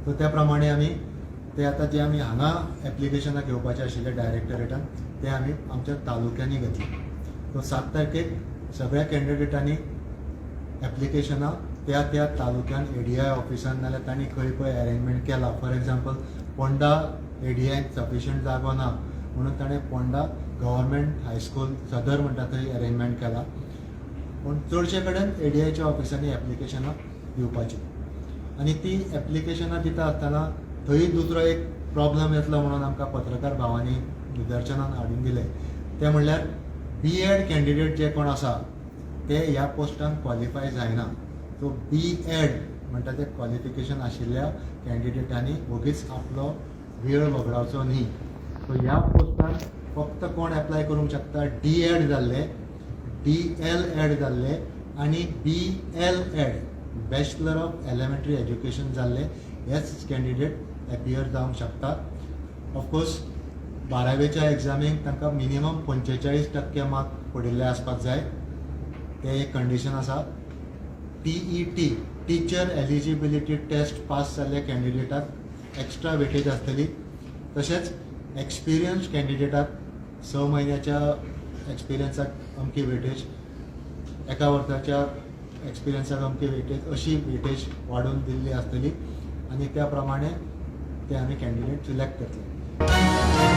So त्या प्रमाणे आमी ते आतां जे आमी हांगा एप्लिकेशनां घेवपाचे आशिल्ले डायरेक्टरेटान, ते आमी आमच्या तालुक्यांनी घेतले. सो 7 तारखेक सगळ्या कॅन्डिडेटांनी एप्लिकेशनां त्या त्या तालुक्यान एडीआय ऑफिसान, नाल्यार तांणी खंय पळय अरेंजमेंट केला. फॉर एग्जाम्पल, पोंडा एडीआयक सफिशियंट जागो ना म्हणून ताणें पोंडा गव्हर्मेंट हायस्कूल सदर म्हणटा थंय अरेंजमेंट केला. पूण चडशे कडेन एडीआयच्या ऑफिसांनी एप्लिकेशनां दिवपाची. आनी ती एप्लिकेशनां दिता आसतना थंय दुसरो एक प्रॉब्लम येतलो म्हणून आमकां पत्रकार भावांनी निदर्शनान हाडून दिलें, तें म्हणल्यार बी एड कॅन्डिडेट जे कोण आसा ते ह्या पोस्टान क्वॉलिफाय जायना. सो बी एड म्हणटा ते क्वॉलिफिकेशन आशिल्ल्या कॅन्डिडेटांनी वोगीच आपलो वेळ वगडावचो न्ही. सो ह्या पोस्टार फक्त कोण एप्लाय करूंक शकता? डी एड जाल्ले, डी एल एड जाल्ले आनी B El Ed, Bachelor of Elementary Education जाल्ले हेच कॅन्डिडेट एपियर जावंक शकतात. ऑफकोर्स, 12वेच्या एग्जामीक तांकां मिनिमम 45% मार्क पडिल्ले आसपाक जाय, तें एक कंडिशन आसा. TET, Teacher Eligibility Test pass जाल्ल्या कॅन्डिडेटाक एक्स्ट्रा वेटेज आसतली. तशेंच एक्सपिरियन्स कॅन्डिडेटाक 6 म्हयन्याच्या एक्सपिरियन्साक अमकी वेटेज, एका वर्साच्या एक्सपिरियन्साक अमकी वेटेज, अशी वेटेज वाडोवन दिल्ली आसतली आनी त्या प्रमाणे ते आमी कॅन्डिडेट सिलेक्ट करतले.